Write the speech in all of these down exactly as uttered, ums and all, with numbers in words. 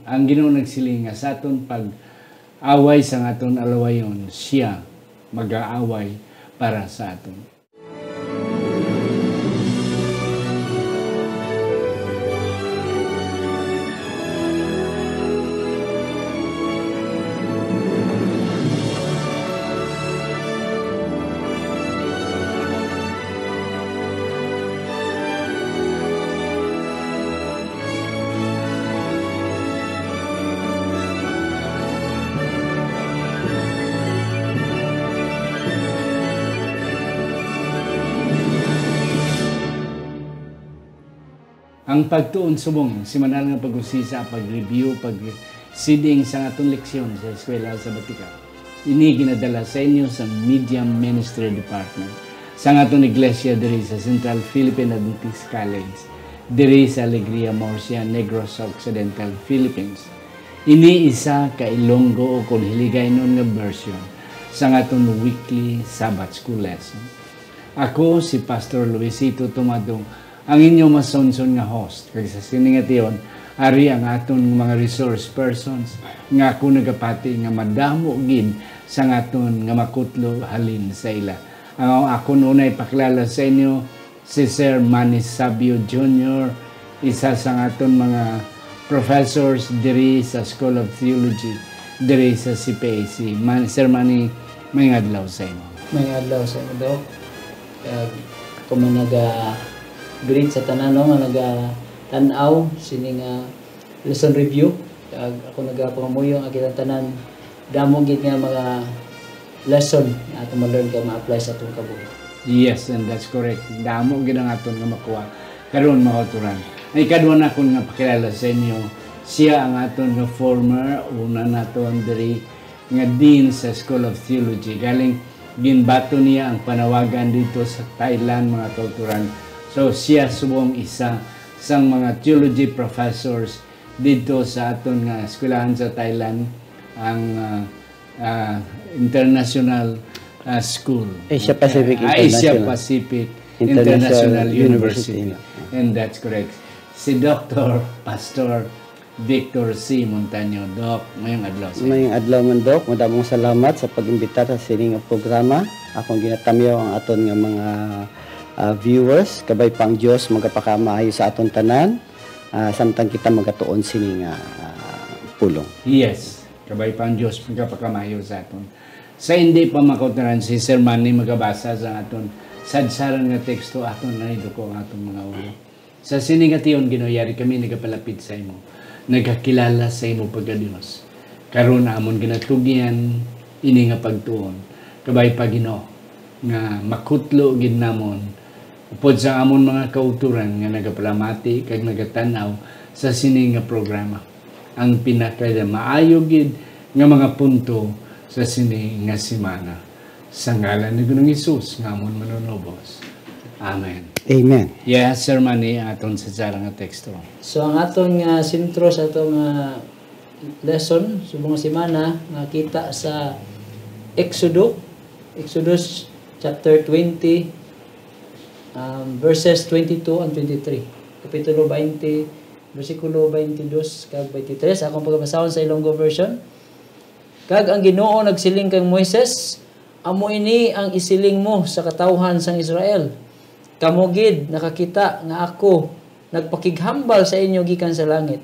Ang Ginoo nagsiling nga sa aton pag-away sang aton alawayon, siya mag-aaway para sa aton. Ang pagtuon subong semanal nga pag-usisa, pag-review, pag-seeding sa aton leksyon sa Eskwela Sabatika. Ini ginadala sa inyo sa Media Ministry Department sa aton iglesia diri sa Central Philippine Adventist College, diri sa Alegria, Murcia, Negros Occidental, Philippines. Ini isa ka Ilonggo o kon Hiligaynon nga version sa aton weekly Sabbath School lesson. Ako si Pastor Luisito Tumadong, ang inyo masunson nga host, kag sa sini nga tion, ari ang aton mga resource persons nga ako nagapati nga madamo gid sa aton nga makutlo halin sa ila. Ang akon unay pakilala sa inyo, si Sir Manny Sabio Junior, isa sa aton mga professors diri sa School of Theology, diri sa C P A C. Man, Sir Manny, may adlaw sa imo. May adlaw sa imo, Doc. Kag ako man naga-greet sa tanan, no, nga naga-tan-aw sini nga lesson review. Kag ako nagapangamuyo nga kita tanan damo gid nga mga lesson nga ato ma-learn kag ma-apply sa atong kabuhi. Yes, and that's correct. Damo gid ang aton nga makuha karon, mga kauturan. Ang ikadwa nakon nga pakilala sa inyo, siya ang aton nga former, una naton diri nga Dean sa School of Theology. Galing ginbaton niya ang panawagan dito sa Thailand, mga kauturan. So, siya subong isa sang mga theology professors dito sa aton nga eskwelahan sa Thailand, ang, ah, ah, International, ah, School. Asia Pacific Ah, Asia International. Pacific International International University. University. And that's correct. Si Doctor Pastor Victor C. Montaño. Doc, mayong adlaw sa inyo. Mayong adlaw man, Doc. Madamong salamat sa pag-imbita sa sining nga programa. Akong ginatamyaw ang aton nga mga, ah, viewers. Kabay pa ang Dios magapakamaayo sa aton tanan, ah, samtang kita magatuon sini nga, ah, pulong. Yes, kabay pa ang Dios magapakamaayo sa aton. Sa hindi pa makauturan, si Sir Manny magabasa sa aton sadsaran nga teksto, aton na iduko ang aton mga ulo. Sa sini nga tion, Ginoo, yari kami nagapalapit sa imo, nagakilala sa imo pagka-Dios. Karon amon ginatugyan ini nga pagtuon. Kabay pa, Ginoo, nga makutlo gid namon upod sa amon mga kauturan nga nagapalamati kag nagatan-aw sa sini nga programa, ang pinakamaayo gid nga mga punto sa sini nga semana. Sa ngalan ni Ginoong Hesus nga amon Manunubos. Amen. Amen. Yes, Sir Manny, aton sa sara nga teksto. So, ang aton nga sentro sa aton nga lesson subong nga semana nga kita sa Exodo, Exodus chapter twenty, um, verses twenty-two and twenty-three. Kapitulo twenty, bersikulo twenty-dos kag twenty-three. Akong pagabasahon sa Ilonggo version. Kag ang Ginoo nagsiling kang Moises, "Amo ini ang isiling mo sa katawuhan sang Israel, 'Kamo gid nakakita nga ako nagpakighambal sa inyo gikan sa langit.'"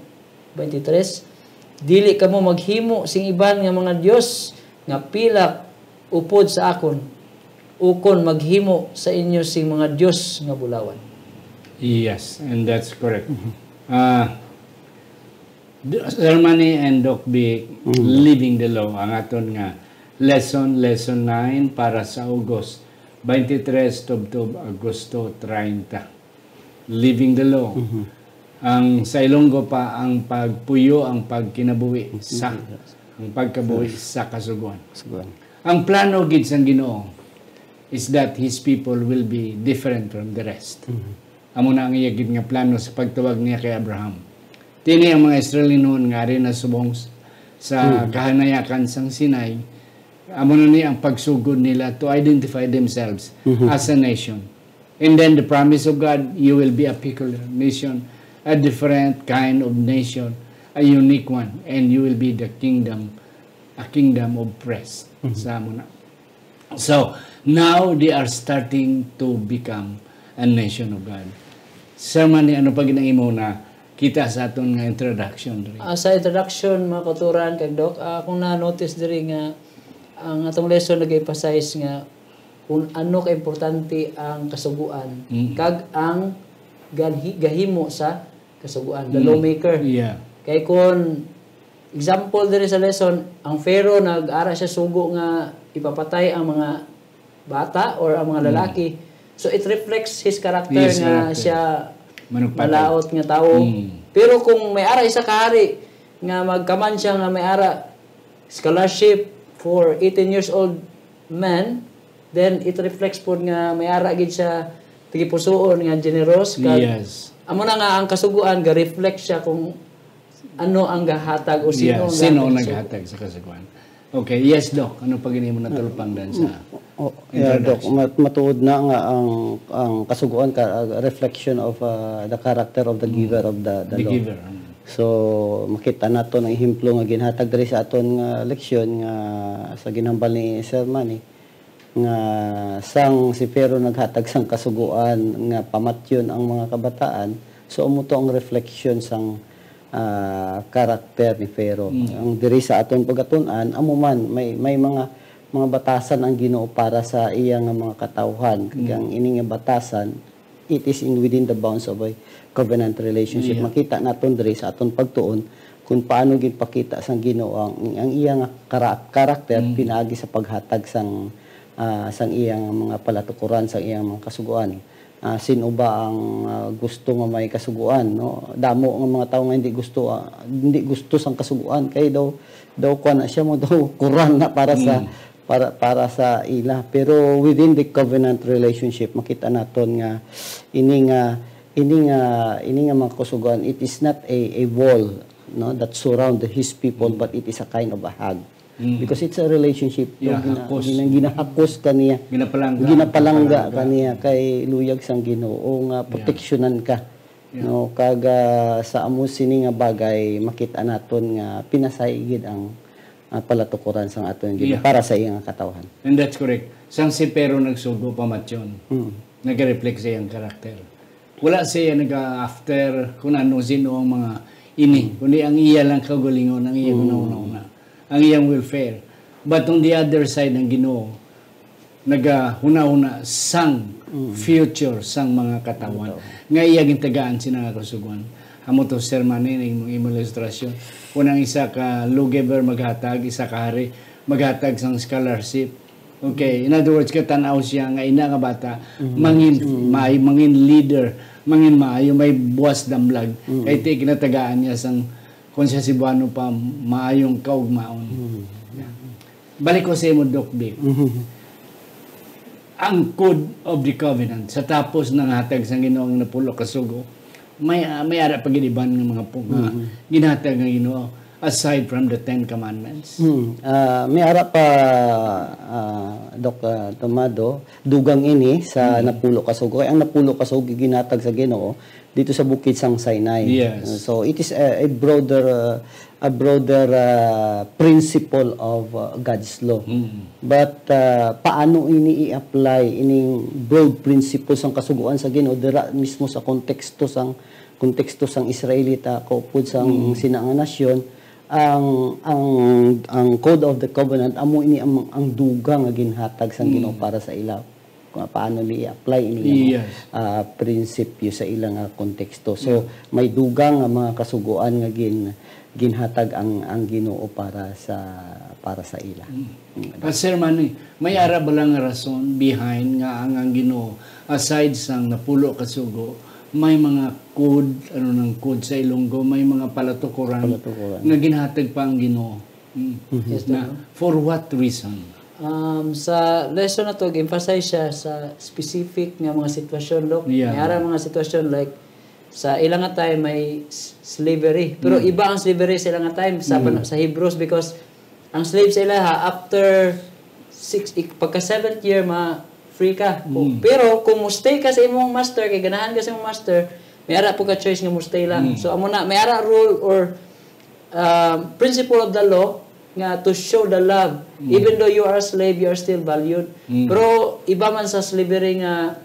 Twenty-three, "Dili kamo maghimo sing iban nga mga dios nga pilak upod sa akon, ukon maghimo sa inyo sing mga dios nga bulawan." Yes, and that's correct. Mhm. Ah, D-, Sir Manny and Doc Vic, Mm. Living the Law, ang aton nga lesson, lesson nine para sa August twenty-three tubtob Agosto treinta. Living the Law. Mhm. Ang sa Ilonggo pa, ang pagpuyo, ang pagkinabuhi sa, Mhm. ang pagkabuhi Yes. sa Kasugoan. Kasugoan. Ang plano gid sang Ginoo is that His people will be different from the rest. Mhm. Amo na ang iya gid nga plano sa pagtawag niya kay Abraham. Tini ang mga Israelinon nga ari na subong s-, sa Hmm. kahanayakan sang Sinai, amo na ni ang pagsugod nila to identify themselves Mhm. as a nation. And then the promise of God, "You will be a peculiar nation, a different kind of nation, A unique one, and you will be the kingdom, a kingdom of priests. Mhm. Sa amo na. So, now they are starting to become a nation of God. Sir Manny, ano pa gid ang imo na kita sa aton nga introduction diri? Ah, sa introduction, mga kauturan, kag Doc, ah, akong na-notice diri nga ang atong lesson nag-emphasize nga kung ano ka importante ang kasugoan, Mm. kag ang galhi-, gahimo sa kasugoan, the Mm. lawmaker. Yeah. Kay kung example diri sa lesson, ang Pharaoh nag-ara siya sugo nga ipapatay ang mga bata or ang mga Mm. lalaki. So it reflects his character Yes, nga character. siya Manugpatay. malaot nga tawo. Mm. Pero kung may ara isa ka hari nga magkaman siya nga may ara scholarship for eighteen years old man, then it reflects pod nga may ara gid siya tagipusoon nga generous kag Yes. amo na nga ang kasugoan ga-reflect siya kung ano ang gahatag o sino Yeah, ang sino ang gahatag sa naghatag sa kasugoan. Okay, yes, Doc. Ano pa gani mo natulpangdan sa Oh, yeah, Doc, introduction? mat-, matuod na nga ang, ang kasugoan ka, uh, reflection of, uh, the character of the Mm. giver of the, the The law. giver, mm. So, makita naton ang ehemplo nga ginhatag diri sa aton nga leksyon nga sa ginhambal ni Sir Manny, nga sang si Pharaoh naghatag sang kasugoan nga pamatyon ang mga kabataan, so amo to ang reflection sang, ah, karakter ni Pharaoh. Mm. Ang diri sa aton pagatun-an, amo man, may, may mga, mga batasan ang Ginoo para sa iya nga mga katawhan. Kag Mm. ang ini nga batasan, it is in within the bounds of a covenant relationship. Yeah. Makita naton diri sa aton pagtuon kung paano ginpakita sang Ginoo ang, ang iya nga kara-, karakter Mm. pinaagi sa paghatag sang, ah, sang iya nga mga palatukoran, sang iya nga mga kasugoan. Ah, sin-o ba ang, ah, gusto nga may kasugoan, no? Damo nga mga tawo nga hindi gusto, ah, hindi gusto sang kasugoan kay daw, daw kuwan na siya mo daw kuran na para sa Mm. para, para sa ila. Pero within the covenant relationship, makita naton nga ini nga, ini nga, ini nga mga kasugoan, it is not a, a wall, no, that surround his people, Mm. but it is a kind of a hug. Mm. Because it's a relationship, no, Yeah, gina-, hakos. gina-, ginahakos ka niya. Ginapalangga. Ginapalangga Ginapalangga. ka niya kay luyag sang Ginoo nga Yeah. proteksyonan ka. Yeah. No, kag, ah, sa amo sini nga bagay, makita naton nga pinasay gid ang, ah, palatukoran sang aton Ginoo Yeah. para sa iya nga katawhan. And that's correct. Sang si Pharaoh nagsugo pamatyon, Mm. nag-reflect sa iyang karakter. Wala siya naga-after kung ano, sino ang mga ini, Mm. kundi ang iya lang kaugalingon, ang iya Mm. hunahuna, ang iyang welfare. But on the other side, ang Ginoo, nagahunahuna sang Mm. future sang mga katawhan Katawhan. nga iya gintagaan sina nga kasugoan. Amo to, Sir Manny, ning imong ilustrasyon. Kung ang isa ka lawgiver maghatag, isa ka hari maghatag sang scholarship. Okay, in other words, katan-aw siya nga ina nga bata, Mm. mangin, Mm. may, mangin leader, mangin maayo, may buwas damlag. Mm. Kay ti ginatagaan niya sang, kung siya Cebuano pa, maayong kaugmaon. Mm. Yeah. Balik ko sa imo, Doc Vic. Mhm. Ang Code of the Covenant, sa tapos nanghatag sang Ginoo ang napulo ka sugo, may, ah, may ara pa gid iban nga mga pu-, nga Mhm. ginhatag nga Ginoo aside from the Ten Commandments. Hmm. Ah, may ara pa, ah, Doc, ah, Tomado, dugang ini sa Mhm. napulo ka sugo. Kay ang napulo ka sugo ginhatag sa Ginoo dito sa bukid sang Sinai. Yes. So, it is a, a broader, uh, a broader, uh, principle of, uh, God's law. Mm. But, uh, paano ini i-apply, ining broad principle sang kasugoan sa Ginoo dira mismo sa konteksto sang, konteksto sang Israelita, kaupod sang Mm. sina nga nasyon, ang, ang, ang Code of the Covenant, amo ini ang, ang dugang nga ginhatag sang Ginoo Mm. para sa ila. Kung paano ni i-apply ini nga, Yes. ah, prinsipyo sa ila nga konteksto. So, Mm. may dugang nga mga kasugoan nga gin-, ginhatag ang, ang Ginoo para sa, para sa ila. Mm. Mm. Ah, Sir Manny, may ara ba lang nga rason behind nga ang, ang Ginoo, aside sang napulo ka sugo, may mga code, ano nang code sa Ilonggo, may mga palatukoran Palatukoran. nga ginhatag pa ang Ginoo? Mm. Mhm. Yes, Na, Doc. for what reason? Um, sa lesson na to, emphasize siya sa specific nga mga sitwasyon, Doc. Yeah. May ara mga sitwasyon like, sa ila nga time, may s-, slavery. Pero Mm. iba ang slavery sa ila nga time sa Mm. pan-, sa Hebrews, because ang slave sa ila, ha, after six, ik-, pagka seventh year, ma-free ka. Ku-, Mm. pero kung mo-stay ka sa imong master, kay ganahan ka sa imong master, may ara po ka choice nga mo-stay lang. Mm. So, amo na, may ara rule or um, principle of the law nga to show the love. Even though you are a slave, you are still valued. Pero iba man sa slavery nga,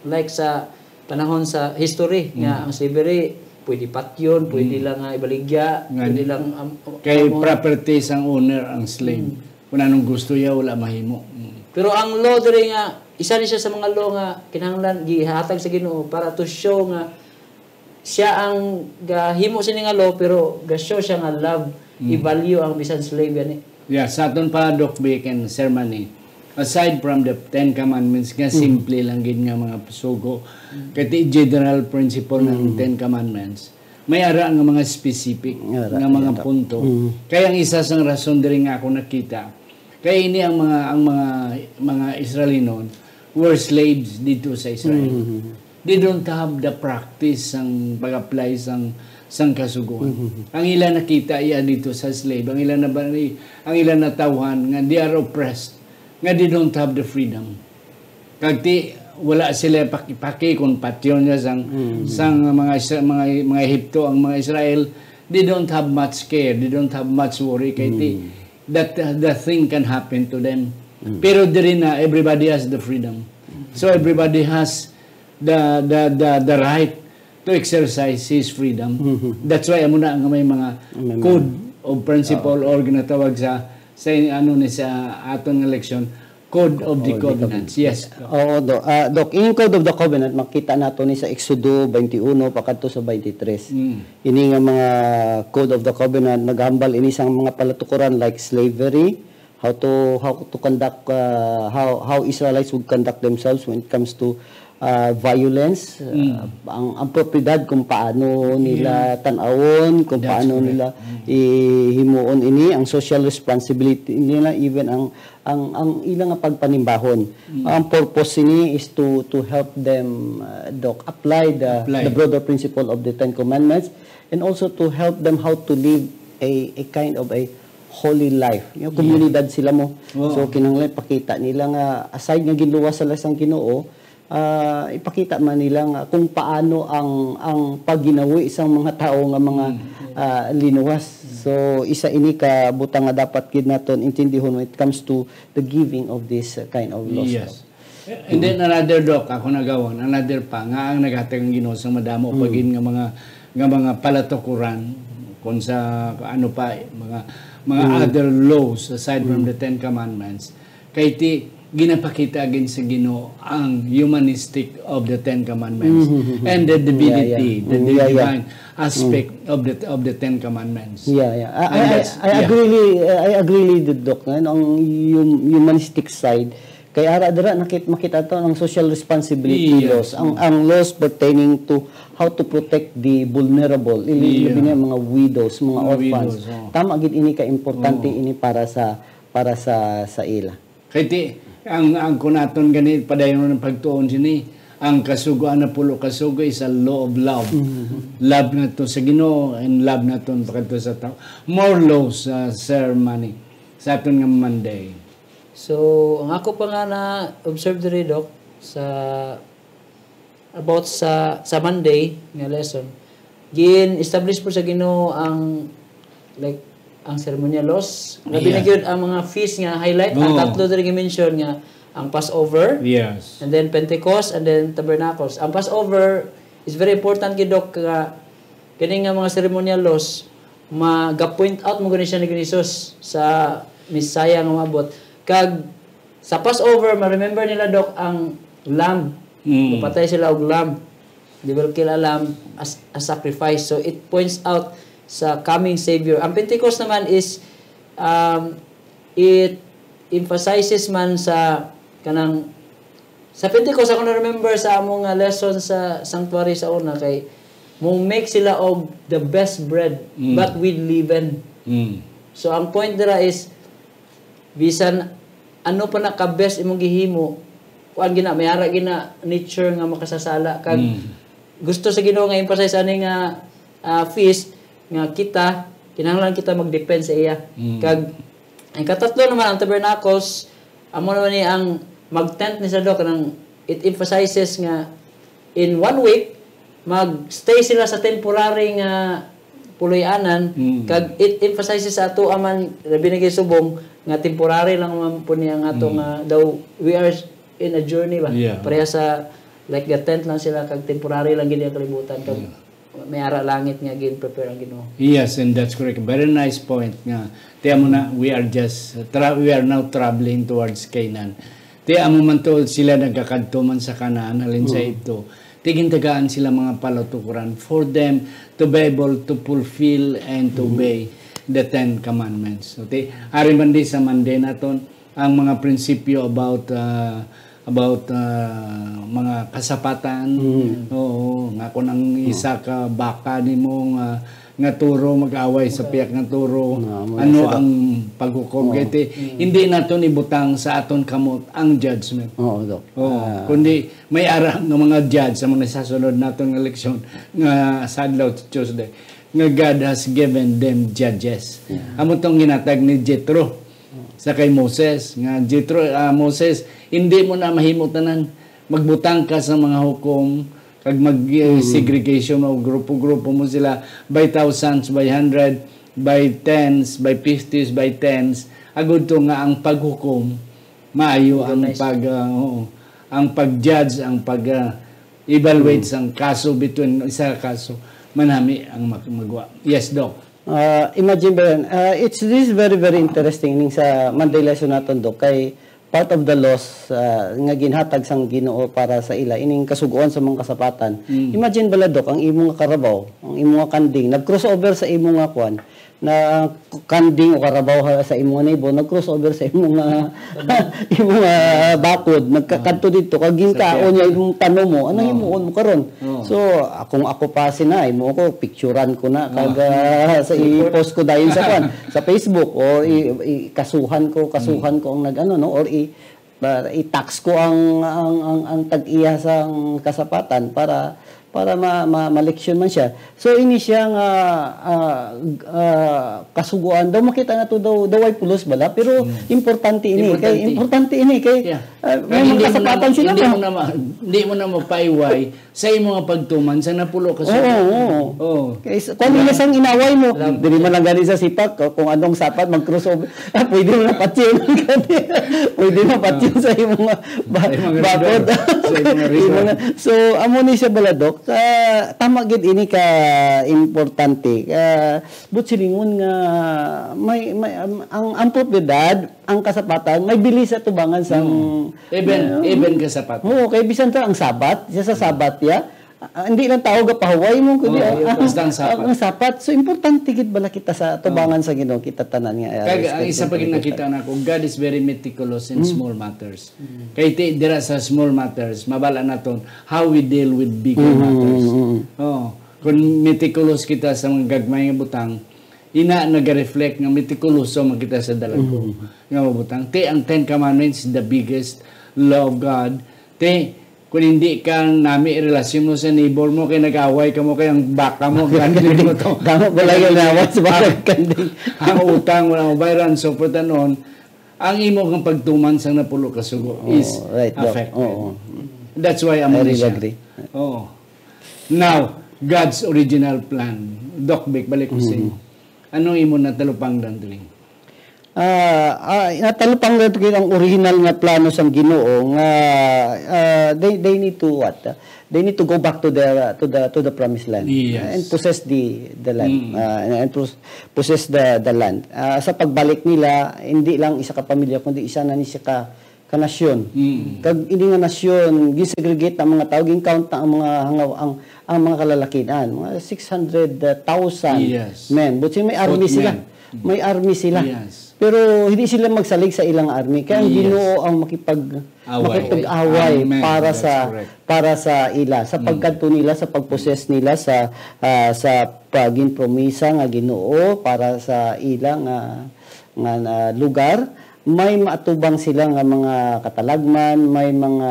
like sa panahon sa history, nga ang slavery pwede patyon, pwede lang nga ibaligya, Nga pwede di- lang am- Kay amon. Property sang owner ang slave. Kung anong gusto niya, wala mahimo. Mm. Pero ang law diri nga, isa ni siya sa mga law nga kinahanglan gihatag sa Ginoo para to show nga siya ang gahimo sini nga law, pero ga-show siya nga love, i-value ang bisan slave gani. Yeah, sa aton pa, Doc Vic and Sir Manny, aside from the Ten Commandments, nga simple lang gid nga mga sugo, kay ti general principle ng Ten Commandments, may ara nga mga specific Ara, nga mga ara. punto. Kaya ang isa sang rason diri nga ako nakita, kay ini ang mga ang mga mga Israelinon were slaves dito sa Israel. They don't have the practice sang pag-apply sang sang kasugoan. Ang ila nakita iya dito sa slave, ang ila na ang ila natawhan nga they are oppressed, nga they don't have the freedom. Kag ti wala sila pakipaki kung patyon niya sang sang mga Isra- mga mga Ehipto ang mga Israel, they don't have much care, they don't have much worry kay ti that uh, the thing can happen to them. Pero diri na everybody has the freedom. So everybody has the the the, the right to exercise his freedom. That's why amo na nga may mga May mga- code of principle or ginatawag sa sa ano ni sa aton nga leksyon, code of the Code of the covenants. Yes. Oo, do. Ah, Doc, in Code of the Covenant, makita nato ni sa Exodo twenty-one pakadto sa twenty-three. Ini nga mga Code of the Covenant, naghambal ini sang mga palatukuran like slavery, how to how to conduct, uh, how how Israelites would conduct themselves when it comes to uh, violence, uh, ang ang propiedad kung paano nila tan-awon, kung That's paano correct. nila ihimuon ini, ang social responsibility nila, even ang ang ang ila nga pagpanimbahon. Ang purpose ini is to to help them, uh, doc, apply the Apply. the broader principle of the Ten Commandments, and also to help them how to live a a kind of a holy life. Yung komunidad sila mo. Oo. So kinahanglan pakita nila nga aside nga ginluwas sila sang Ginoo, ah, ipakita man nila nga kung paano ang ang pagginawi sang mga tawo nga mga ah, linuwas. So isa ini ka butang nga dapat gid naton intindihon when it comes to the giving of this uh, kind of laws. Yes. And then another, Doc, ako nagawon, another pa nga ang naghatag ang Ginoo sang madamo pa gid nga mga nga mga palatukuran, kung sa ano pa, mga mga other laws aside from the Ten Commandments. Kay ti ginapakita gid sa Ginoo ang humanistic of the Ten Commandments and the divinity, the divine aspect of the of the Ten Commandments. Yeah, yeah. I, I, And I, that's- I yeah. agree li, I agree li, Doc, nga ang hum- humanistic side, kay ara dira nakit makita to ang social responsibility Yes. laws, ang ang laws pertaining to how to protect the vulnerable, ili Yes. labi na mga widows, mga Mga orphans. widows, oh. Tama gid ini ka importante Oh. ini para sa para sa sa ila. Kay ti, ang ang kunaton gani padayon ang pagtuon sini, ang kasugoan na pulo kasugo is a law of love. Love nato sa Ginoo and love nato pakadto sa tawo. More laws, uh, Sir Manny, sa aton nga Monday. So, ang ako pa nga na-observe diri, Doc, sa about sa sa Monday nga lesson, gin-establish po sa Ginoo ang, like, ang ceremonial laws. Labi na Yeah. gyud ang mga feast nga highlight, ang Oo. tatlo diri gi-mention nga ang Passover, Yes. and then Pentecost, and then Tabernacles. Ang Passover is very important gyud, Doc, nga kini nga mga ceremonial laws maga-point out mo gani siya ni Jesus sa Messiah nga maabot. Kag sa Passover, ma-remember nila, Doc, ang lamb. Mm. Mapatay sila og lamb. They will kill a lamb as a sacrifice. So it points out sa coming Savior. Ang Pentecost naman is, um, it emphasizes man sa kanang sa Pentecost, ako na-remember sa among nga lesson sa sanctuary sa una kay mo make sila og the best bread, Mm. but with leaven. Mm. So ang point dira is, bisan ano pa na ka best imong gihimo, kuan gina, may ara gina nature nga makasasala kag Mm. gusto sa Ginoo nga emphasize ani nga, ah, feast nga kita kinahanglan kita mag-depend sa iya. Mm. Kag ang katatlo naman ang tabernacles, amo naman ni ang mag-tent ni sa Doc, kanang it emphasizes nga in one week mag-stay sila sa temporary nga puloy-anan, Mm. kag it emphasizes sa ato man, labi na gid subong, nga temporary lang man po niya nga ato Mm. nga daw we are in a journey ba? Yeah. Pareha sa, like, ga-tent lang sila, kag temporary lang gid ang kalibutan, kag Yeah. may ara langit nga gin-prepare ang Ginoo. Yes, and that's correct. Very nice point nga. Tiyan mo na, we are just, tra-, we are now traveling towards Canaan. Ti amo man to sila nagakadto man sa Canaan, halin sa Mm. Egipto. Ti gintagaan sila mga palatukuran for them to be able to fulfill and to Mm. obey the Ten Commandments. So, ti, ari man di sa Monday naton, ang mga prinsipyo about, ah, about, ah, mga kasapatan. Mm. Oo, nga kung ang Mm. isa ka baka nimo nga, nga turo mag-away sa piyak nga turo, Nga, mga ano sila. ang paghukom? Oo. Kay ti, Mm. hindi naton ibutang sa aton kamot ang judgment. Oo, Doc. Oo, Ah. kundi may ara nga mga judge sa mga sasunod naton nga leksyon nga sa adlaw Tuesday, nga God has given them judges. Yeah. Amo tong ginatag ni Jethro sa kay Moses, nga, "Jethro, ah, Moses, hindi mo na mahimo tanan. Magbutang ka sa mga hukom, kag mag, eh, Mm. segregation mo, grupo-grupo mo sila by thousands, by hundred, by tens, by fifties, by tens, agud to nga ang paghukom maayo ang Organized. pag, ah, oo, ang pag-judge, ang pag, ah, evaluate Mm. sang kaso between isa ka kaso, manami ang mag-, magwa." Yes, Doc. Ah, imagine ba yan? Ah, it's, this is very, very interesting ning sa Monday lesson naton, Doc, kay part of the laws, ah, nga ginhatag sang Ginoo para sa ila, ining kasugoan sa mga kasapatan. Mm. Imagine bala, Doc, ang imo nga karabaw, ang imo nga kanding, nag-crossover sa imo nga kwan, na kanding o karabaw ha, sa imo nga neighbor, nag-crossover sa imo nga, imo nga bakod, nagkakadto dito, kag ginkaon niya imong tanom mo, ano Ah. himuon mo karon? Oh. So, kung ako pa sina, imo ko, picturan ko na, Oh. kag, ah, sa Report. i-post ko dayon sa kwan, sa Facebook, o i, i-, kasuhan ko, kasuhan Hmm. ko ang nag-ano, no? Or i, ba, i-tax ko ang, ang, ang, ang tag-iya sang kasapatan para, para ma, ma, maleksyon man siya. So, ini siya nga, ah, ah, kasugoan. Daw makita nato daw, daw ay pulos bala, pero Hmm. importante ini. Kay, Importante. importante ini. Kay, Yeah. ah, Kaya may mga hindi mo na kasapatan ma-, sila hindi ba? mo na ma-, hindi mo na mapaiway sa imo nga pagtuman sa napulo ka Oo, sugo. oo. Oo. Kay sa, kung Diba? nila sang inaway mo, Love. dili man lang gani sa sipak, o kung anong sapat, mag-crossover. Ah, pwede mo na patyon. Pwede na patyon Ah. sa imo nga ba-, Sa imo nga bakod. resort. Sa imo nga Imo resort. nga. So, amo ni siya bala, Doc. Ah, tama gid ini ka importante. Ah, but silingon nga may, may, um, ang, ang propiedad, ang kasapatan, may bili sa tubangan sang Mm. Even, Yeah. even kasapatan. Oo, kay bisan ta ang Sabat, siya sa Mm. Sabat, ya. Ah, hindi lang tao gapahuway mo, kundi Oo, ang, yun. Basta ang Sabat. ang Sabat. So, importante gid bala kita sa tubangan Oo. sa Ginoo, kita tanan nga, ah, Kag ang respect isa sa pa gid Ginoo. nakita nako, God is very meticulous in Mm. small matters. Mm. Kay ti-, dira sa small matters, mabala naton how we deal with bigger Mm, matters. mm, mm. Oo. Kung meticulous kita sa mga gagmay nga butang, ina nag-reflect nga metikuloso man kita sa dalagko Mm. nga mga butang. Ti ang Ten Commandments, the biggest law of God. Ti, kung hindi ka nami relasyon mo sa neighbor mo, kay nag-away ka mo, kay ang baka mo, ganding mo to. Damo pala yung nawas, bakit ganding? Ang utang, wala mo bayaran, so forth and on. Ang imo nga pagtuman sang napulo ka sugo Oh, is right, Doc. affected. Oo. That's why amo I ni really siya. agree. Oo. Now, God's original plan. Doc Vic, balik ko sa imo. Mm. Ano imo natalupangdan diri? Ah, ah, natalupangdan ko ang original nga plano sang Ginoo nga, ah, they, they need to what? They need to go back to the, to the, to the promised land Yes. and possess the, the land. Mm. Ah, and pos-, possess the, the land. Ah, sa pagbalik nila, hindi lang isa ka pamilya, kundi isa na ni siya ka, ka nasyon. Mm. Kag ini nga nasyon, gisegregate ang mga tao, gin-count na ang mga hangaw, ang, ang mga kalalakian, mga six hundred thousand Yes. men. But may army Footmen. sila. Mm. May army sila. Yes. Pero hindi sila magsalig sa ilang army. Kaya ang Yes. Ginoo ang makipag-, Away. makipag-away Amen. para That's sa, correct. para sa ila, sa Mm. pagkadto nila, sa pagposes nila sa, ah, sa paginpromisa nga Ginoo para sa ila nga, nga, nga lugar. May maatubang sila nga mga katalagman, may mga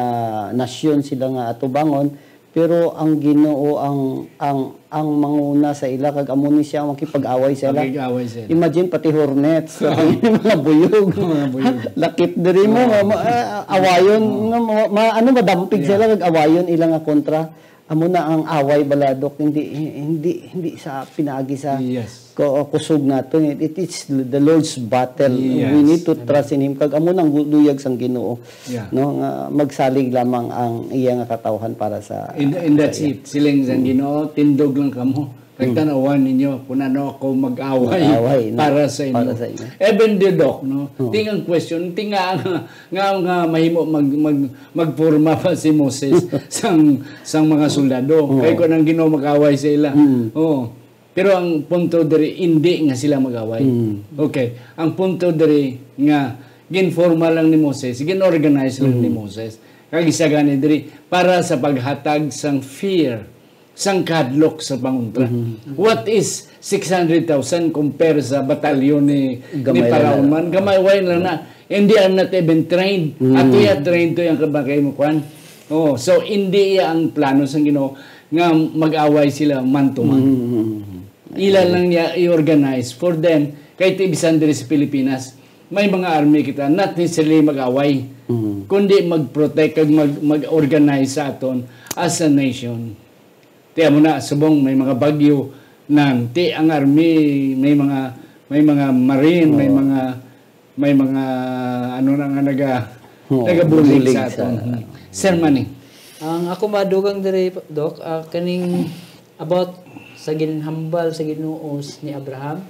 nasyon sila nga atubangon, pero ang Ginoo ang, ang, ang manguna sa ila, kag amo ni siya ang makipag-away sa ila. Makipag-away sa ila. Imagine, pati hornets, pati mga buyog. Mga buyog. Lakip diri mo, Oo. ma-, ma-, ah, awayon, Oo. nga ma-, ma-, ano, madampig sa ila, Yeah. kag awayon ila nga kontra. Amo na ang away bala, Dok, hindi, hindi, hindi sa pinaagi sa Yes. ko-, kusog naton. It, it is the Lord's battle. We Yes. need to Amen. trust in Him. Kag amo nang gu-, luyag sang Ginoo, Yeah. no, nga magsalig lamang ang iya nga katawhan para sa And, and that's sa iya. it. Siling sang Mm. Ginoo, "Tindog lang kamo. Kag Mm. tan-awan ninyo kung ano ako mag-away Mag-away, no? para sa inyo." Para sa inyo. Even the Doc, no? Oo. Ting ang question, ting nga, nga, nga mahimo mag, mag, magporma pa si Moses sang, sang mga soldado. Oo. Kay kung ang Ginoo mag-away sa ila. Mm. Oo. Pero ang punto diri, hindi nga sila mag-away. Mm. Okay. Ang punto diri nga ginforma lang ni Moses, gin-organize lang ni Mm. Moses. Kag isa gani diri para sa paghatag sang fear, sang kahadlok sa pangontra. Mhm. What is six hundred thousand compare sa batalyon ni, ni Gamay lang Paraon na. man? Gamay, way lang na. And they are not even trained. Mm. Ato ya trained to yung kabakay mo, kwan. Oh, so, hindi iya ang plano sa Ginoo nga mag-away sila man to man. Mm. Ila lang niya i-organize for them. Kay ti bisan diri sa Pilipinas, may mga army kita, not necessarily mag-away, Mm. kundi mag-protect kag mag-, mag-organize sa aton as a nation. Tiyan mo na, subong may mga bagyo nang ti ang army, may mga, may mga marine, may Oo. mga, may mga, ano na nga, naga-, Oo, nagabulig bulig sa sa aton. Hmm. Sir Manny. Ang ako madugang diri, Doc, ah, kaning about sa ginhambal sa Ginoo ni Abraham,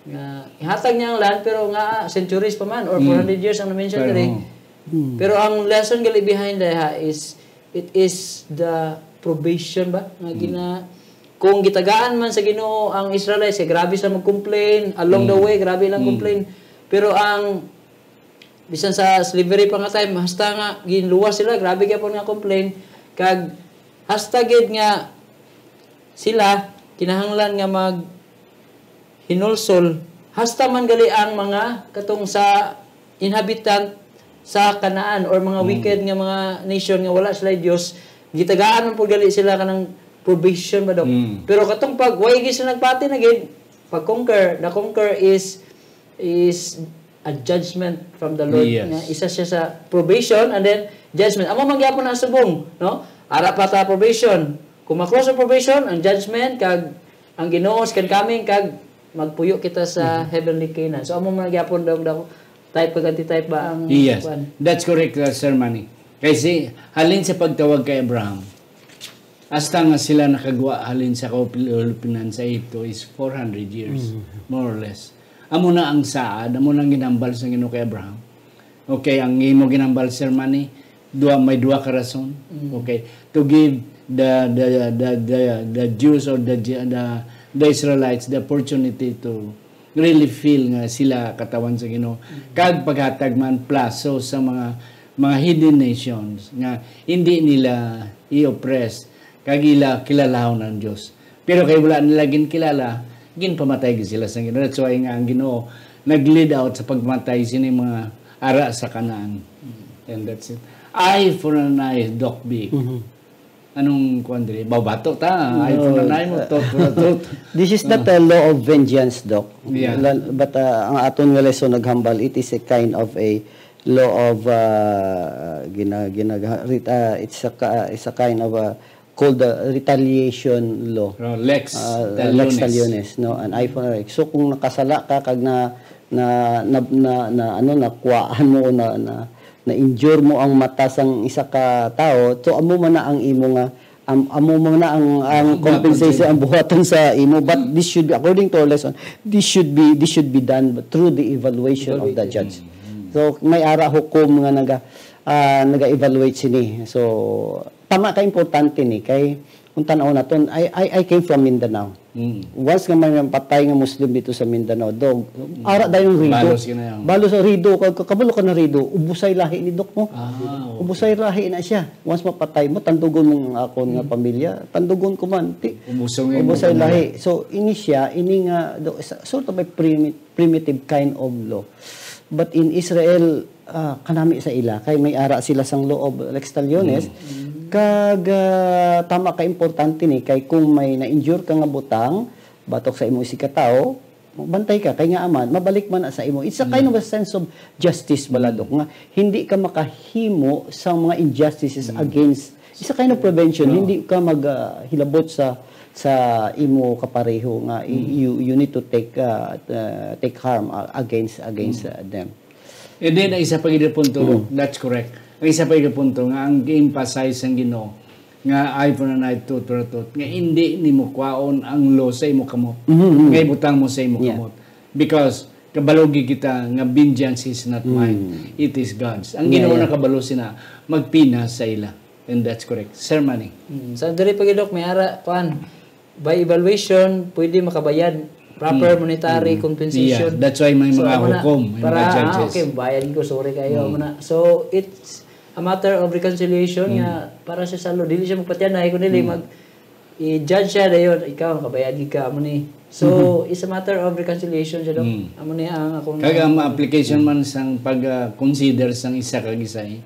nga ihatag niya ang land, pero nga, ah, centuries pa man, or Hmm. four hundred years ang na-mention Pero, diri. Hmm. Pero ang lesson gali behind diha is, it is the probation ba? Nga Hmm. gina-, kung gitagaan man sa Ginoo ang Israelites, kay grabe sila mag-complain, along the Hmm. way, grabe lang Hmm. complain. Pero ang, bisan sa slavery pa nga time, hasta nga ginluwas sila, grabe gyapon nga complain. Kag hasta gid nga sila kinahanglan nga mag hinulsol, hasta man gali ang mga katong sa inhabitant sa Canaan or mga Mm. wicked nga mga nation nga wala sila Dios, gitagaan man pud gali sila kanang probation ba, Dok? Mm. Pero katong pag, way gid sila nagpati na gid, pag-conquer, the conquer is, is a judgment from the Lord. Yes. Nga isa siya sa probation and then judgment. Amo man gyapon ang subong, no? Ara pa ta probation. Kung ma-cross ang probation, ang judgment, kag ang Ginoo second coming, kag magpuyo kita sa Mhm. heavenly Canaan. So, amo man gyapon daw, daw type kag antitype ba ang Yes, kuwan? That's correct, uh, Sir Manny. Kay si, halin sa pagtawag kay Abraham, hasta nga sila nakagwa halin sa kahulipinan sa Egipto is four hundred years, Mhm. more or less. Amo na ang saad, amo na ang ginhambal sa Ginoo kay Abraham. Okay, ang imo ginhambal, Sir Manny, duha, may duha ka rason. Mm. Okay, to give the, the, the, the, the Jews or the, the, the Israelites the opportunity to really feel nga sila katawan sa Ginoo. Mm. Kag paghatag man plaso sa mga, mga heathen nations nga hindi nila i-oppress kag ila kilalahon ang Dios. Pero kay wala nila ginkilala, ginpamatay gid sila sa Ginoo. That's why nga ang Ginoo nag-lead out sa pagmatay sini mga ara sa Canaan. And that's it. Eye for an eye, Doc B. Mhm. Anong kuwan diri? Babato ta. Eye for an eye mo, No. tooth for a tooth. This is not Ah. a law of vengeance, Doc. Yeah. Lan-, but, uh, ang aton nga lesson naghambal, it is a kind of a law of, uh, gina-, gina-, ret-, uh, it's a ka-, it's a kind of a called the retaliation law. Oh, lex Uh, talionis. Lex talionis, no? An eye for an eye. So, kung nakasala ka, kag na, na, na, na, na, ano, nakuhaan mo o na, na, na-injure mo ang mata sang isa ka tawo, so, amo man na ang imo nga, am-, amo man na ang, ang Buhaton compensation, sa imo. Ang buhaton sa imo. But this should be, according to our lesson, this should be, this should be done through the evaluation of the Evaluation. judge. Mm, mm. So, may ara hukom nga naga, ah, naga-evaluate sini. So, tama ka importante ni kay kung tan-aw naton, I, I, I came from Mindanao. Mm. Once nga may patay nga Muslim dito sa Mindanao, dog, Mm. ara dayon ang rido. Balos ka na yan. Balos ang rido. Ka-, ka-, kabalo ka na rido. Ubusay lahi ni Dok mo. Ah, okay. Ubusay lahi na siya. Once mapatay mo, tandugon mo ang akon nga Mm. pamilya. Tandugon ko man. Ti-, Ubusong yung ubusay pamilya. lahi. So, ini siya, ini nga, do-, sa-, sort of a primi-, primitive kind of law. But in Israel, ah, kanami sa ila, kay may ara sila sang law of lex talionis. Mm. Kag, ah, tama ka importante ni, kay kung may na-injure ka nga butang, batok sa imong isigkatawo, bantay ka, kay nga aman, mabalik man na sa imo. It's a kind Mm. of a sense of justice, bala, Mm. Dok, nga hindi ka makahimo sang mga injustices Mm. against Isa kayo na prevention, Oo. Hindi ka mag ah, hilabot sa sa imo kapareho nga i- you you need to take ah, uh, take harm ah, against against ah, them. And then, ang isa pa gid punto, that's correct. Ang isa pa gid punto nga ang gi-emphasize sang Ginoo nga eye for an eye, tooth for a tooth, nga hindi nimo kwaon ang law sa imo kamot, nga ibutang mo sa imo Yeah. kamot. Because kabalo gid kita nga vengeance is not mine, it is God's. Ang Yeah, Ginoo yeah. nakabalo sina magpinas sa ila. And that's correct. Sir Manny. Mm. Sa diri pa gid, Doc, may ara, kuan, by evaluation, pwede makabayad proper monetary compensation. Yeah, that's why may So, mga amo na, hukom, may para, mga ah, judges. Okay, bayad ko, sorry kayo, amo na. So, it's a matter of reconciliation nga para sa salo, dili siya magpatianay, kung dili mag i-judge siya dayon, ikaw nakabayad gid ka, amo ni. So, it's a matter of reconciliation siya, Doc. Amo ni ang akong Kag ang application man sang pag-consider sang isa kag isa eh.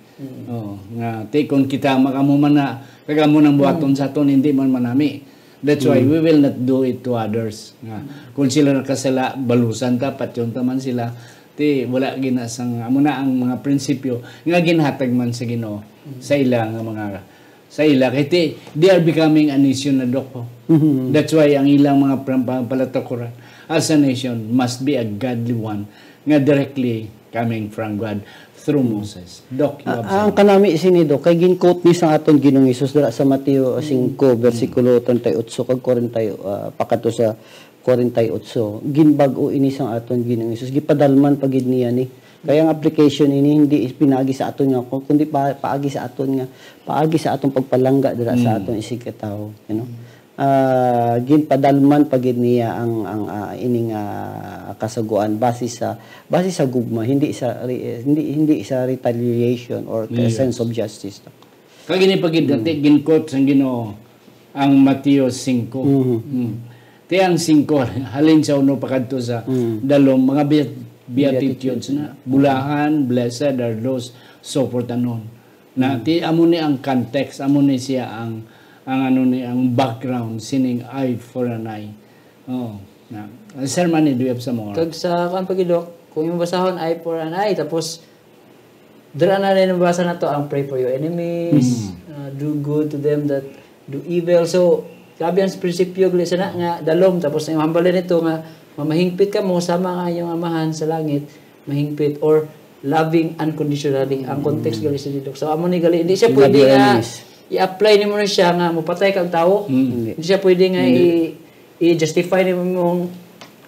Oo, nga ti kon kita makamo man na kag amo nang buhaton sa aton, hindi man manami. That's why we will not do it to others. Nga kung sila nakasala, balusan ta, patyon ta man sila. Ti wala gina sang amo na ang mga prinsipyo nga ginhatag man sa Ginoo sa ila nga mga sa ila kay ti, they are becoming a nation na, Doc. That's why ang ilang mga pam- pam- palatakuran as a nation must be a godly one nga directly coming from God through Moses. Doc, you have Ah, ang something. Kanami sini, Doc, kay gin-quote ni sa aton Ginoong Hesus dira sa Mateo singko, bersikulo treinta y ocho kag kwarenta, ah, pakadto sa kwarenta y ocho. Ginbag-o ini sang aton Ginoong Hesus. Gipadalman pa gid niya ni. Kaya ang application ini hindi is pinaagi sa aton nga, kundi pa, paagi sa aton nga, paagi sa atong pagpalangga dira sa aton isigkatawo, you know. Ah, ginpadalman pa gid niya ang ang ah, ining ah, kasugoan base sa base sa gugma, hindi sa re- hindi hindi sa retaliation or ka- Yes. sense of justice. Kag ini pa gid dati gin-quote sang Ginoo ang Mateo singko. Mm. Ti ang singko halin sa uno pakadto sa dalom mga beat- beatitudes na bulahan, blessed are those so forth anon. Na ti amo ni ang context, amo ni siya ang ang ano ni ang background sining eye for an eye. Oh, na. Uh, Sir Manny, do you have some more? Kag sa kuan pa gid, Doc, kung imong basahon, eye for an eye, tapos dira na rin nabasa na to ang pray for your enemies, uh, do good to them that do evil. So, grabe ang prinsipyo gali sana nga dalom, tapos ang hambal din ito nga mamahingpit ka mo sama nga inyong amahan sa langit, mahingpit or loving unconditionally ang context gali sa didok. So amo ni gali, hindi siya Love pwede your nga enemies. I-apply nimo na siya nga mupatay kag tawo. Hindi siya pwede nga i- i-justify nimo imong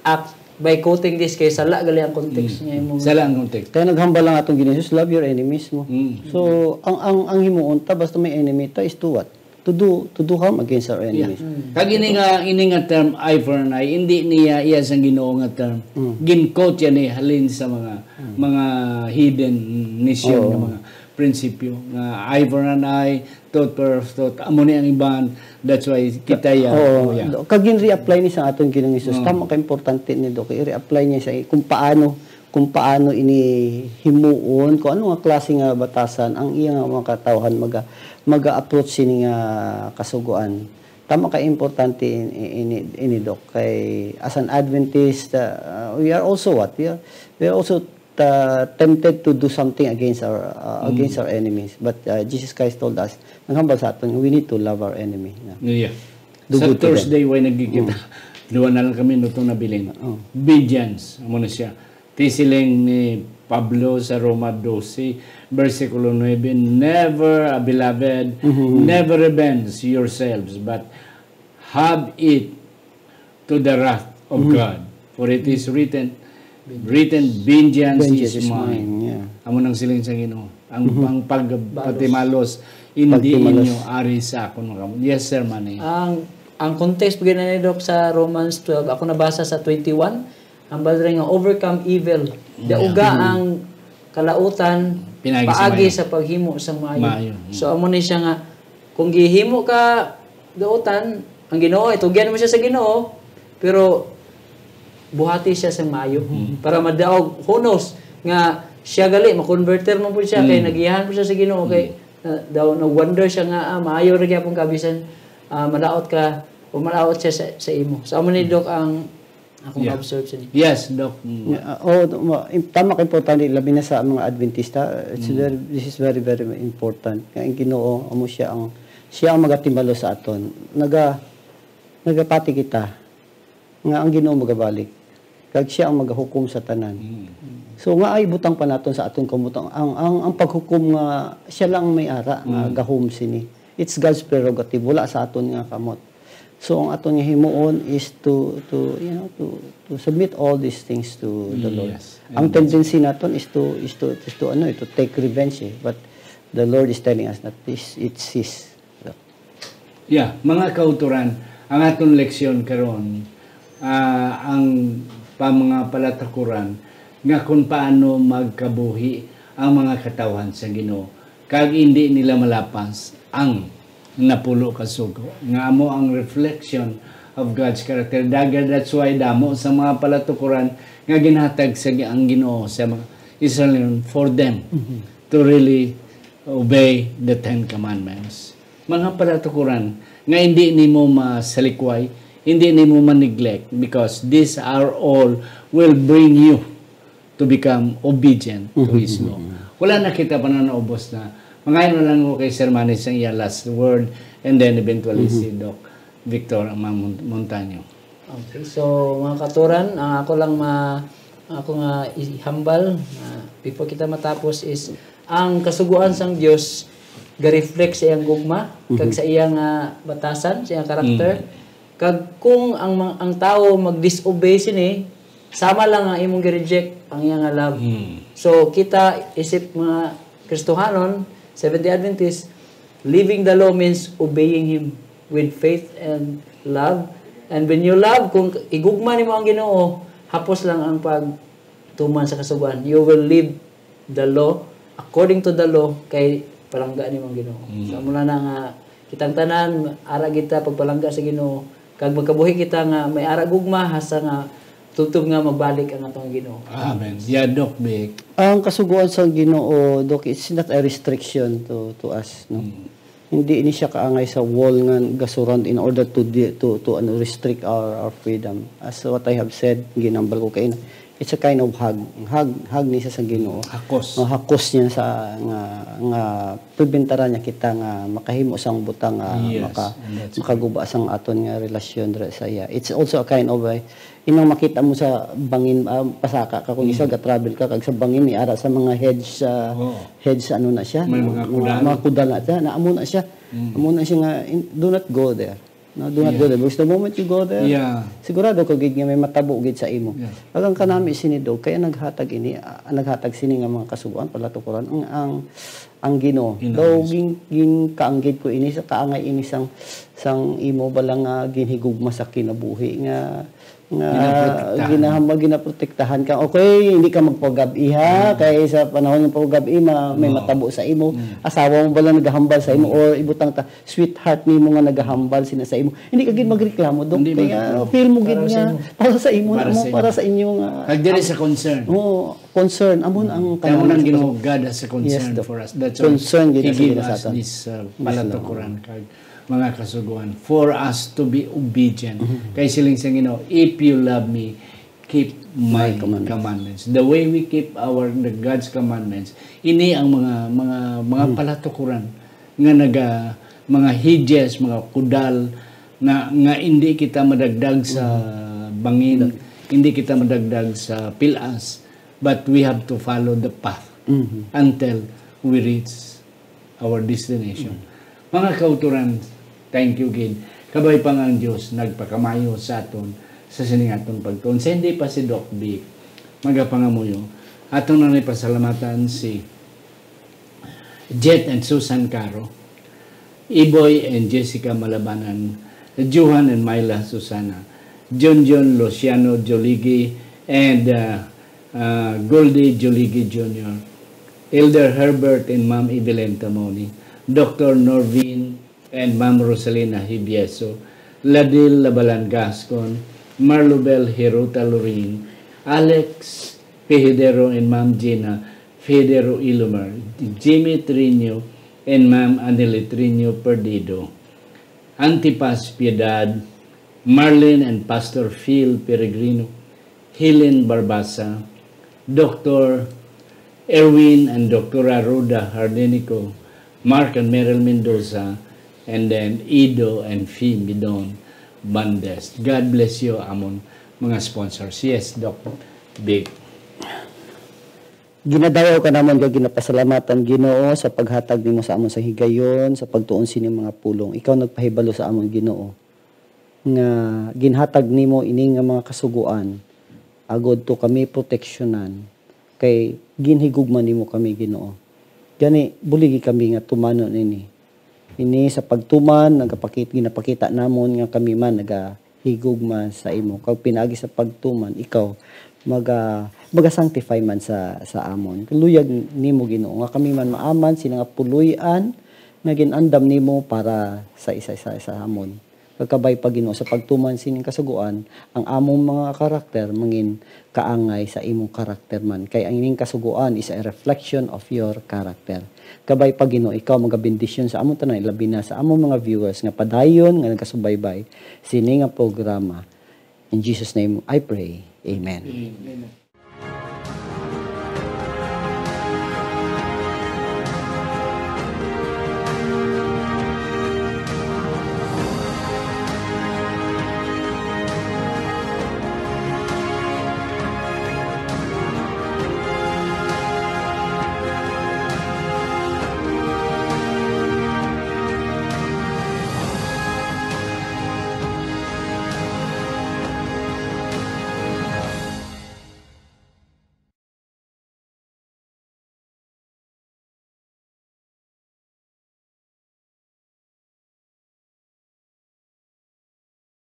act by quoting this kay sala gali ang context niya imong Sala ang context. Kaya naghambal lang atong Ginoong Hesus, love your enemies mo. So, ang ang ang himuon ta basta may enemy ta is to what? To do to do harm against our enemies. Kag ini nga ini nga term eye for an eye, hindi niya iya sang Ginoo nga term. Gin-quote yan eh halin sa mga mga hidden nation nga mga prinsipyo nga eye for an eye, tooth for tooth. Amo ni ang iban. That's why kita ya. Oo. Oh, yeah. Kag gin-reapply ni sa aton Ginoong Hesus. Tama ka importante ni Doc. I-reapply niya sa kung paano kung paano ini himuon, kung ano nga klase nga batasan ang iya nga mga katawhan maga maga-approach sini nga kasugoan. Tama ka importante in- in- ini ini Doc kay as an Adventist uh, we are also what we are we are also uh, tempted to do something against our uh, against our enemies, but uh, Jesus Christ told us naghambal sa aton we need to love our enemy. No? Yeah. Do Sa good to them. Thursday, way nagkikita. Duha na lang kami nutong nabilin. Vengeance, amo na siya. Ti siling ni Pablo sa Roma doce, bersikulo nuebe, "Never, ah, beloved, never revenge yourselves, but have it to the wrath of God. For it is written, written, vengeance, Vengeance is is mine." mine, yeah. Amo nang siling sa Ginoo. Ang, ang pagpatimalos, hindi Pagtimalos. inyo ari sa akon mga kamot. Yes, Sir Manny. Ang ang context pa gid ni Doc sa Romans twelve, ako nabasa sa twenty-one, ang bala nga overcome evil. Dauga ang kalautan Pinaagi sa paagi maayo. sa paghimo sa maayo. Maayo. So amo ni siya nga kung gihimo ka dautan ang Ginoo, itugyan mo siya sa Ginoo, pero buhati siya sa maayo para madaog, who knows, nga siya gali makonverter man pud siya kay nagiyahan pud siya sa Ginoo kay na, daw nag-wonder siya nga ah, maayo ra gyapon ka bisan ah, malaot ka o malaot siya sa, sa imo. So amo ni Doc ang akong Yeah. observe sa niya. Yes, Doc. Mm. Uh, oh, ma- im- tama ka importante labi na sa mga Adventista. It's very this is very very important. Nga ang Ginoo amo siya ang Siya ang magatimbalo sa aton. Naga, nagapati kita nga ang Ginoo magabalik, kag siya ang magahukom sa tanan. Mm. So, nga ay butang pa naton sa aton kamot ang, ang, ang, ang paghukom nga siya lang may ara nga Mm. gahom sini. It's God's prerogative, wala sa aton nga kamot. So, ang aton nga himuon is to, to, you know, to, to submit all these things to the Lord. Yes. Ang And that's tendency naton is to, is to, is to, ano, eh, to take revenge, eh. But the Lord is telling us that this, it's His. Yeah, mga kauturan, ang aton leksyon karon, ah, ang pa mga palatakuran nga kung paano magkabuhi ang mga katawhan sa Ginoo, kag indi nila malapas ang napulo ka sugo, nga amo ang reflection of God's character. Daga, that's why damo sa mga palatukuran nga ginhatag sa ang Ginoo sa mga Israelian for them Mhm. to really obey the Ten Commandments. Mga palatukuran nga hindi nimo masalikway, hindi nimo ma-neglect, because these are all will bring you to become obedient to Mhm, His law. mhm, mhm. Wala na kita pa na naubos na. Mangayon na lang ko kay Sir Manny sa iya last word, and then eventually Mhm. si Doc Victor Amang Mon-, Montaño. Okay, so, mga kauturan, ang ako lang ma-, ang ako nga ihambal, ah, before kita matapos is, ang kasugoan sang Dios ga-reflect sa iyang gugma, kag Mhm. sa iyang, ah, batasan, sa iyang karakter. Mm. Kag kung ang mga, ang tawo mag-disobey sini, sama lang ang imong gi-reject ang iya nga love. Mm. So, kita, isip mga Kristohanon, Seventh-day Adventist, living the law means obeying Him with faith and love. And when you love, kung igugma nimo ang Ginoo, hapos lang ang pagtuman sa Kasugoan. You will live the law, according to the law, kay palangga nimo ang Ginoo. Mm. So, muna na nga, kitang tanan, ara kita pagpalangga sa Ginoo, kag magkabuhi kita nga may ara gugma, hasta nga tubtob nga magbalik ang atong Ginoo. Amen. Yeah, Doc Vic. Ang kasugoan sa Ginoo, Doc, it's not a restriction to, to us, no? Mm. Hindi ini siya kaangay sa wall nga gasurround in order to di-, to, to, ano, restrict our, our freedom. As what I have said, ginambal ko kaina, it's a kind of hug. Hug, hug ni siya sa Ginoo. Hakos. O, hakos niya sa nga, nga preventara niya kita nga makahimo sang butang nga Yes, maka-, and that's makaguba sang aton nga relasyon dira sa iya. It's also a kind of a, inang makita mo sa bangin, ah, pasaka ka kung isa Mm. ga-travel ka, kag sa bangin ni ara sa mga hedge, ah, Oo. hedge, ano na siya, May mga mga, kudal. mga kudal na siya, na amo na siya. Mm. Amo na siya nga, in-, do not go there. No, do not Yeah. go there. Because the moment you go there, Yeah. sigurado ka gid nga may matabo gid sa imo. Yeah. Kag ang kanami sini, Dok, kaya naghatag ini, ah, naghatag sini nga mga kasugoan, palatukuran, ang, ang, ang Ginoo. Ginoo Daw mismo. gin-, ginkaanggid ko ini sa kaangay ini sang, sang imo bala nga ginhigugma sa kinabuhi nga, nga Ginaprotektahan. ginahambal, ginaprotektahan ka. Okay, hindi ka magpagab-i, ha? Mm. Kay sa panahon ng pagab-i, ma-, may Oo. matabo sa imo. Mm. Asawa mo bala nagahambal sa imo Mm. or ibutang ta, sweetheart nimo nga nagahambal sina sa imo. Hindi ka gid magreklamo, Dok. Hindi Kaya magreklamo. feel mo gid Para sa nga imo. para sa imo na Para mo, sa imo. para sa inyo nga Kag diri sa concern. Oo, concern. Amo na ang Kaya mo kanang nang sa Ginoo, God has a concern Yes, Dok. for us. That's why Concern gid He sa gave gina sa us aton. this, uh, Yes, Lord. palatukuran kag mga kasugoan for us to be obedient. Mhm. Kay siling sa Ginoo, "If you love me, keep my My commandments." commandments." The way we keep our, the God's commandments, ini ang mga, mga, mga Hmm. palatukuran nga naga, mga hedges, mga kudal na, nga hindi kita madagdag sa Hmm. bangin, Hmm. hindi kita madagdag sa pilas, but we have to follow the path Mhm. until we reach our destination. Mm. Mga kauturan, thank you gid. Kabay pa nga ang Dios nagpakamayo sa aton sa sining aton pagtuon. Sa hindi pa si Doc Vic magapangamuyo, aton na ni pasalamatan si Jet and Susan Caro, Iboy and Jessica Malabanan, Johan and Myla Susana, Junjun Luciano Joligi, and, uh, uh, Goldie Joligi Junior, Elder Herbert and Ma'am Evelyn Tamoni, Doctor Norvin and Ma'am Rosalina Hibieso, Ladil Labalan Gascon, Marlubel Hiruta Loring, Alex Pihidero and Ma'am Gina Fidero Ilomar, Jimmy Triño, and Ma'am Aneli Triño Perdido, Antipas Piedad, Marlene and Pastor Phil Peregrino, Helen Barbasa, Doctor Erwin and Doctora Rhoda Hardenico, Mark and Meryl Mendoza, And then Ido and Fimidon Bandes. God bless you, amon mga sponsors. Yes, Doc Vic. Ginadayaw ka namon kag ginapasalamatan, Ginoo, sa paghatag nimo sa amon sa higayon, sa pagtuon sini mga pulong. Ikaw nagpahibalo sa amon, Ginoo, nga ginhatag nimo ini nga mga kasugoan, agod to kami proteksyonan, kay ginhigugma nimo kami, Ginoo. Gani, buligi kami nga tumanon ini. Ini sa pagtuman, nagapakit-, ginapakita namon nga kami man nagahigugma sa imo. Kag pinaagi sa pagtuman, ikaw maga, maga-sanctify man sa, sa amon. Luyag nimo, Ginoo, nga kami man maaman sini nga puloy-an nga gin-andam nimo para sa isa-isa sa amon. Kag kabay pa, Ginoo, sa pagtuman sining kasugoan, ang among mga karakter mangin kaangay sa imong karakter man. Kay ang ining kasugoan is a reflection of your character. Kabay pa, Ginoo, ikaw magabendisyon sa amon tanan, ilabi na sa among mga viewers nga padayon nga nagasubaybay sini nga programa. In Jesus' name I pray. Amen. Amen.